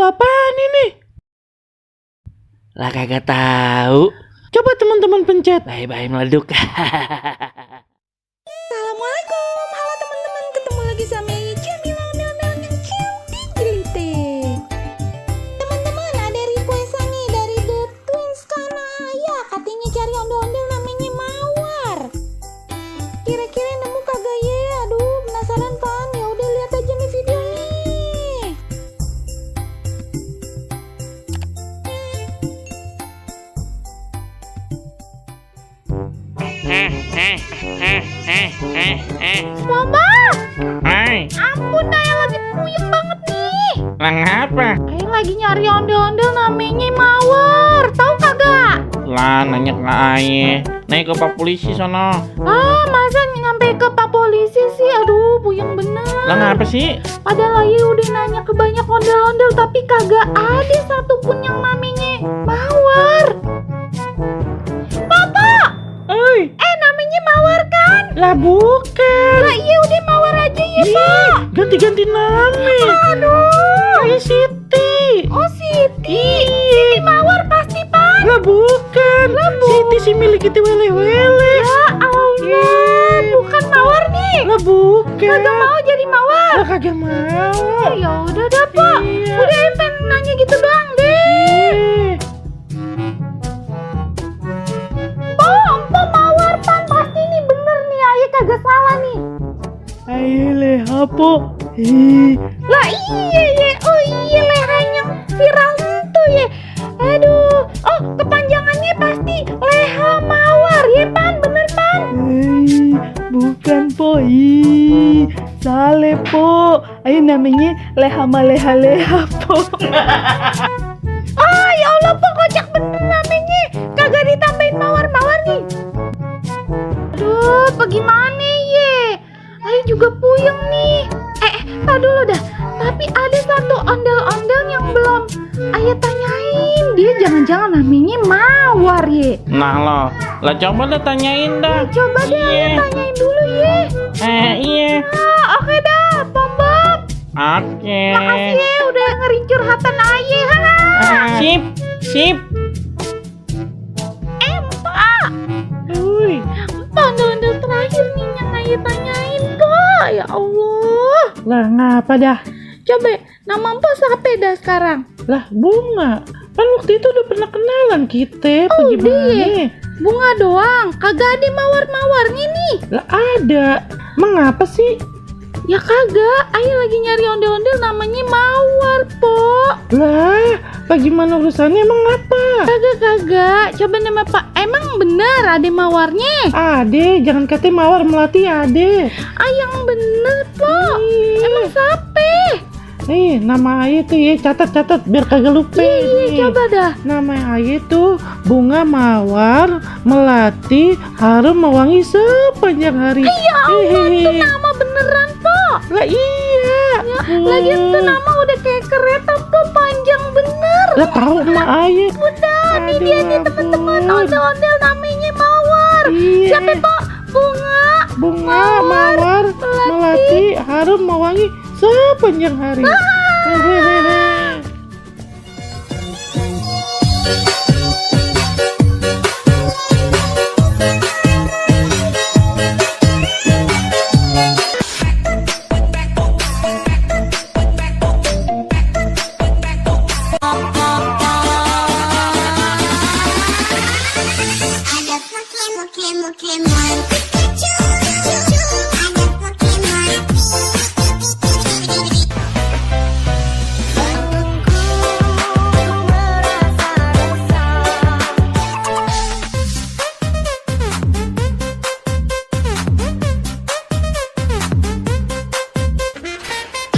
apaan ini? Lah kagak tahu. Coba teman-teman pencet. Bye-bye meleduk. Assalamualaikum, halo teman-teman, ketemu lagi sama Jamila Mel yang cantik jelite. Teman-teman, ada request nih dari The Twins karena ya katanya cari ondel-ondel namanya Mawar. Kira-kira nemu kagak ya? Aduh, penasaran kan? Ya udah lihat aja nih videonya. Mama, Hai, ampun Naya lagi puyeng banget nih. lah ngapa? Ayah lagi nyari ondel-ondel namanya Mawar, tahu kagak? Lah nanya ke Aye, naik ke Pak Polisi sono. Ah, masa nyampe ke Pak Polisi sih? Aduh, puyeng bener. Lah ngapa sih? Padahal Ayah udah nanya ke banyak ondel-ondel, tapi kagak ada satupun yang namanya Mawar. Papa, Oi, namanya Mawar kan? lah bukan. Lah iya udah Mawar aja ya, Pak. Ganti-ganti nama. Aduh. Kayak Siti. Oh, Siti. Siti Mawar pasti, Pak. Lah bukan. Siti si milik itu wele-wele. Ya Allah, bukan Mawar nih. Lah bukan. Kagak mau jadi Mawar. Lah kagak mau. Ya udah dah, Pak. Iya. Udah pengen nanya gitu doang deh. Eh, Po Mawar pan pasti nih bener nih, Ayah kagak salah nih. ayo leh apa? Ih, Lah iya ye, oh iya lehanya viral tuh ye. Aduh, oh kepanjangannya pasti Leha Mawar ye pan, bener pan. bukan po. Ih, salah po. Ayo namanya leha po. Ah ya Allah po, kocak bener namanya. Kagak ditambahin Mawar-Mawar nih. Aduh, bagaimana ye? Ayah juga puyeng nih. Tar dulu dah. Tapi ada satu ondel-ondel yang belum Ayah tanyain. Dia jangan-jangan namanya Mawar ye. Nah lo, lah coba deh tanyain dah. Coba deh Ayah tanyain dulu ye. Iya. Ah, oke dah, Pom Bob. Oke. Makasih ya udah ngerincur hatan Ayah. Sip, sip. Pak. Ui, Ondel-ondel terakhir nih yang Ayah tanyain, Pak. Ya Allah. lah ngapa dah? Coba, nama Mpok siapa dah sekarang? Lah bunga. Kan waktu itu udah pernah kenalan kita. Oh, Gimana? Bunga doang, kagak ada mawar-mawarnya nih. Lah ada. Mengapa sih? Ya kagak, Ayah lagi nyari ondel-ondel namanya Mawar, Po. Lah, bagaimana urusannya emang apa? Kagak, coba nama Pak, emang bener ada mawarnya? Ade, jangan katanya mawar melati ade. Yang bener, Po. Ih. Emang siapa? Nih, nama Aye tuh ya, catat biar kagak lupa. Iya, nih. coba dah. Nama Aye tuh Bunga Mawar Melati Harum Mewangi sepanjang hari. Ya Allah, itu nama beneran, Po. Lah iya. Lagi itu nama udah kayak kereta, Po, panjang bener. Lah tahu emak Aye. Udah, nih Aduh, dia nih teman-teman, ampun. ondel-ondel namanya Mawar. Iya. Siapa, Po? Bunga. Bunga Mawar Melati Harum Mewangi sepanjang hari. Hehehe.